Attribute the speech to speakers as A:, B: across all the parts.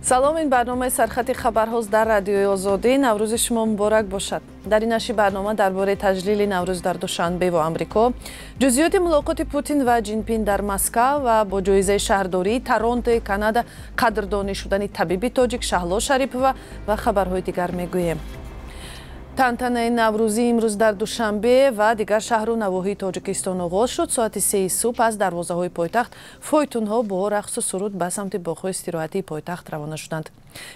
A: Салом, ин барномаи сархати хабарҳост дар радиои Озодӣ. Наврӯзи шумо муборак бошад. Дар ин нашри барнома дар бораи таҷлили Наврӯз дар Душанбе ва Амрико, ҷузъиёти мулоқоти Путин ва Ҷинпин дар Москав ва бо ҷоизаи шаҳрдории Торонтои Канада қадрдонӣ шудани табиби тоҷик Шаҳло Шарипова ва хабарҳои дигар мегӯем. Тантанаи Наврӯзӣ имрӯз дар Душанбе ва дигар шаҳру навоҳии Тоҷикистон оғоз шуд. Соати 3 субҳ аз дарвозаҳои пойтахт фойтунҳо бо рақсу суруд ба самти боғҳои истироҳатии пойтахт равона шуданд.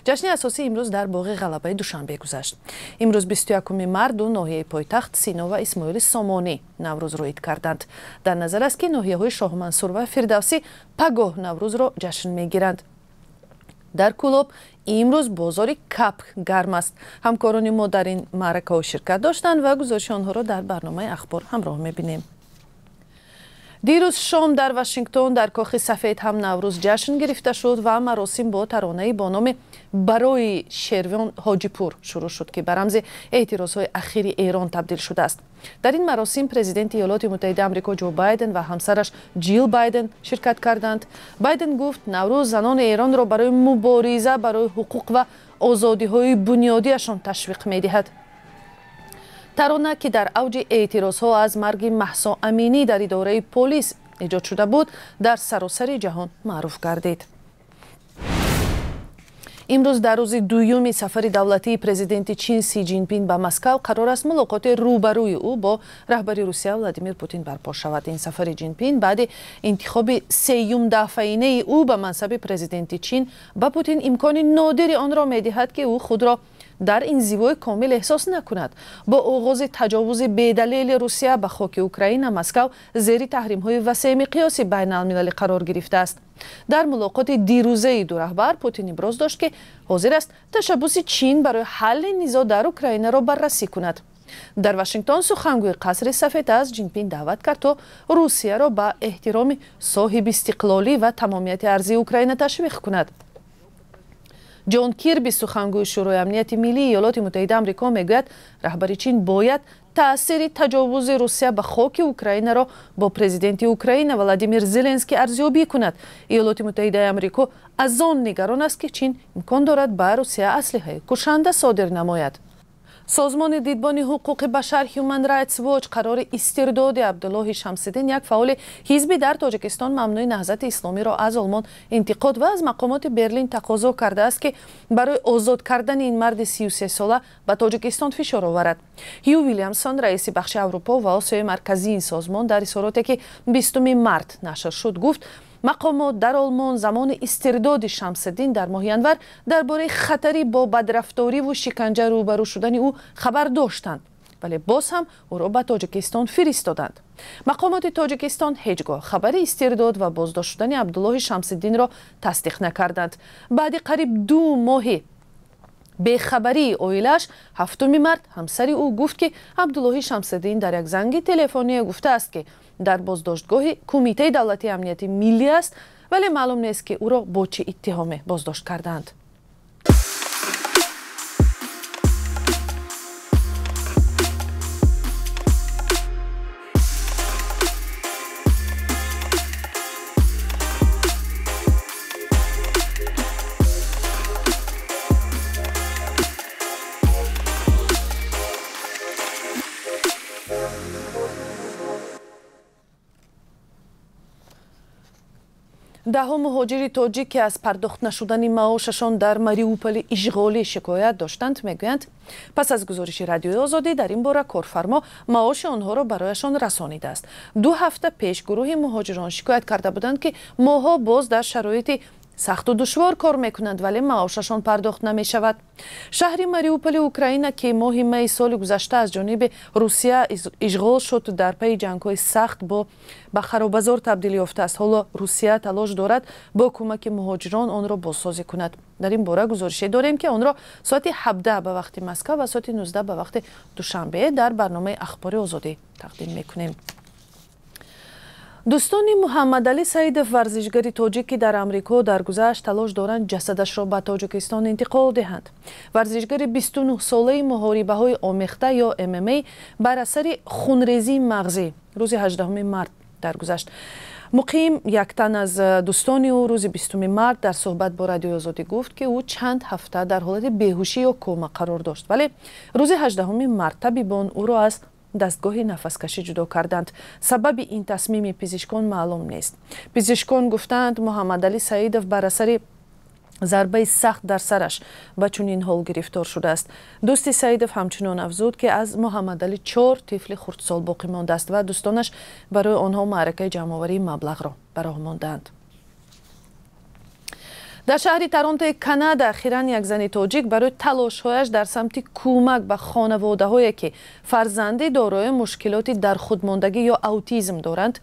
A: Ҷашни асосӣ имрӯз дар боғи Ғалабаи Душанбе гузашт. Имрӯз 21 март ду ноҳияи пойтахт Сино ва Исмоили Сомонӣ Наврӯзро ид карданд. Дар назар аст, ки ноҳияҳои Шоҳмансур ва Фирдавсӣ пагоҳ Наврӯзро ҷашн мегиранд. Дар Кӯлоб имрӯз бозори капк гарм аст. Ҳамкорони мо дар ин маъракаҳо ширкат доштанд ва гузориши онҳоро дар барномаи ахбор ҳамроҳ мебинем. Дирӯз шом дар Вашингтон дар Кохи Сафед ҳам Наврӯз ҷашн гирифта шуд ва маросим бо таронаи бо номи «Барои Шервон Ҳоҷипур» шурӯъ шуд, ки ба рамзи эътирозҳои ахири Эрон табдил шудааст. Дар ин маросим президенти Иёлоти Муттаҳидаи Амрико Ҷо Байден ва ҳамсараш Ҷил Байден ширкат карданд. Байден гуфт, Наврӯз занони Эронро барои мубориза барои ҳуқуқ ва озодиҳои бунёдиашон ташвиқ медиҳад. Тарона, ки дар авҷи эътирозҳо аз марги Маҳсо Аминӣ дар идораи полис эҷод шуда буд, дар саросари ҷаҳон маъруф гардид. Имрӯз дар рӯзи дуюми сафари давлатии президенти Чин Си Ҷинпин ба Москав қарор аст мулоқоти рӯбарӯи ӯ бо раҳбари Русия Владимир Путин барпо шавад. Ин сафари Ҷинпин баъди интихоби сеюмдафъаинаи ӯ ба мансаби президенти Чин ба Путин имкони нодири онро медиҳад, ки ӯ худро дар инзивои комил эҳсос накунад. Бо оғози таҷовузи бедалели Русия ба хоки Украина, Москав зери таҳримҳои васеъмиқёси байналмилалӣ қарор гирифтааст. Дар мулоқоти дирӯзаи ду раҳбар Путин иброз дошт, ки ҳозир аст ташаббуси Чин барои ҳалли низоъ дар Украинаро баррасӣ кунад. Дар Вашингтон сухангӯи Қасри Сафед аз Ҷинпин даъват кард, то Русияро ба эҳтироми соҳибистиқлолӣ ва тамомияти арзии Украина ташвиқ кунад. Ҷон Кирби, сухангӯи Шӯрои амнияти миллии Иёлоти Муттаҳидаи Амрико, мегӯяд, раҳбари Чин бояд таъсири таҷовузи Русия ба хоки Украинаро бо президенти Украина Владимир Зеленский арзёбӣ кунад. Иёлоти Муттаҳидаи Амрико аз он нигарон аст, ки Чин имкон дорад ба Русия аслиҳаи кушанда содир намояд. Созмони дидбони ҳуқуқи башар Human Rights Watch қарори истирдоди Абдуллоҳи Шамсиддин, як фаъоли ҳизбӣ дар Тоҷикистон мамнӯи Наҳзати Исломиро аз Олмон интиқод ва аз мақомоти Берлин тақозо кардааст, ки барои озод кардани ин марди 33сола ба Тоҷикистон фишор оварад. Ҳю Вилямсон, раиси бахши Аврупо ва Осиёи Марказии ин созмон, дар изҳороте, ки 20 март нашр шуд, гуфт, мақомот дар Олмон замони истирдоди Шамсиддин дар моҳи январ дар бораи хатари бо бадрафториву шиканҷа рӯбарӯ шудани ӯ хабар доштанд, вале боз ҳам ӯро ба Тоҷикистон фиристоданд. Мақомоти Тоҷикистон ҳеҷ гоҳ хабари истирдод ва боздошт шудани Абдуллоҳи Шамсиддинро тасдиқ накарданд. Баъди қариб 2 моҳи бехабарии оилааш, 7 март ҳамсари ӯ гуфт, ки Абдуллоҳи Шамсиддин дар як занги телефоние гуфтааст, ки дар боздоштгоҳи Кумитаи давлатии амнияти миллӣ аст, вале маълум нест, ки ӯро бо чӣ иттиҳоме боздошт кардаанд. Даҳо муҳоҷири тоҷик, ки аз пардохт нашудани маошашон дар Мариуполи ишғолӣ шикоят доштанд, мегӯянд, пас аз гузориши Радиои Озодӣ дар ин бора корфармо маоши онҳоро барояшон расонидааст. 2 ҳафта пеш гурӯҳи муҳоҷирон шикоят карда буданд, ки моҳҳо боз дар шароити сахту душвор кор мекунанд, вале маошашон пардохт намешавад. Шаҳри Мариуполи Украина, ки моҳи майи соли гузашта аз ҷониби Русия ишғол шуд, дар пайи ҷангҳои сахт ба харобазор табдил ёфтааст. Ҳоло Русия талош дорад бо кӯмаки муҳоҷирон онро бозсозӣ кунад. Дар ин бора гузорише дорем, ки онро соати 17 ба вақти Москав ва соати 19 ба вақти Душанбе дар барномаи Ахбори Озодӣ тақдим мекунем. Дӯстони Муҳаммадалӣ Саидов, варзишгари тоҷик, ки дар Амрико даргузашт, талош доранд ҷасадашро ба Тоҷикистон интиқол диҳанд. Варзишгари 29-солаи муҳорибаҳои омехта ё ММА бар асари хунрезии мағзӣ рӯзи 18 март даргузашт. Муқим, як тан аз дӯстони ӯ, рӯзи 20 март дар суҳбат бо Радиои Озодӣ гуфт, ки ӯ чанд ҳафта дар ҳолати беҳушӣ ё кома қарор дошт, вале рӯзи 18 март табибон ӯро аз дастгоҳи нафаскашӣ ҷудо карданд. Сабаби ин тасмими пизишкон маълум нест. Пизишкон гуфтаанд, Муҳаммадалӣ Саидов бар асари зарбаи сахт дар сараш ба чунин ҳол гирифтор шудааст. Дӯсти Саидов ҳамчунон афзуд, ки аз Муҳаммадалӣ чор тифли хурдсол боқӣ мондааст ва дӯстонаш барои онҳо маъракаи ҷамъоварии маблағро ба роҳ мондаанд. Дар шаҳри Торонтои Канада ахиран як зани тоҷик барои талошҳояш дар самти кӯмак ба хонаводаҳое, ки фарзанди дорои мушкилоти дархудмондагӣ ё аутизм доранд,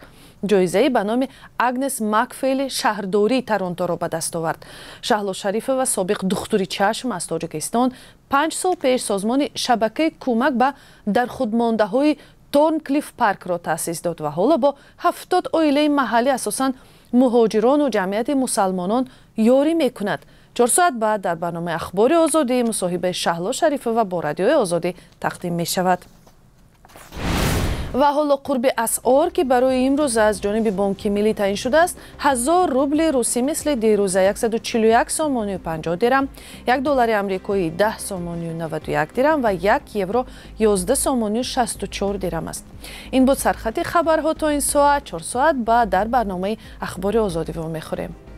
A: ҷоизаи ба номи Агнес Макфейли шаҳрдории Торонторо ба даст овард. Шаҳло Шарифова, собиқ духтури чашм аз Тоҷикистон, 5 сол пеш созмони Шабакаи кӯмак ба дархудмондаҳои Торнклифф Паркро таъсис дод ва ҳоло бо 70 оилаи маҳаллӣ, асосан муҳоҷирону ҷамъияти мусалмонон, ёрӣ мекунад. 4 соат баъд дар барномаи Ахбори Озодӣ мусоҳибаи Шаҳло Шарифова бо Радиои Озодӣ тақдим мешавад. Ва ҳоло қурби асъор, ки барои имрӯз аз ҷониби Бонки Миллӣ таъин шудааст. 1000 рубли русӣ мисли дирӯза 141 сомонию 50 дирам, 1 доллари амрикоӣ 10 сомонию 91 дирам ва 1 евро 11 сомонию 64 дирам аст. Ин буд сархати хабарҳо то ин соат. 4 соат баъд дар барномаи Ахбори Озодӣ вомехӯрем.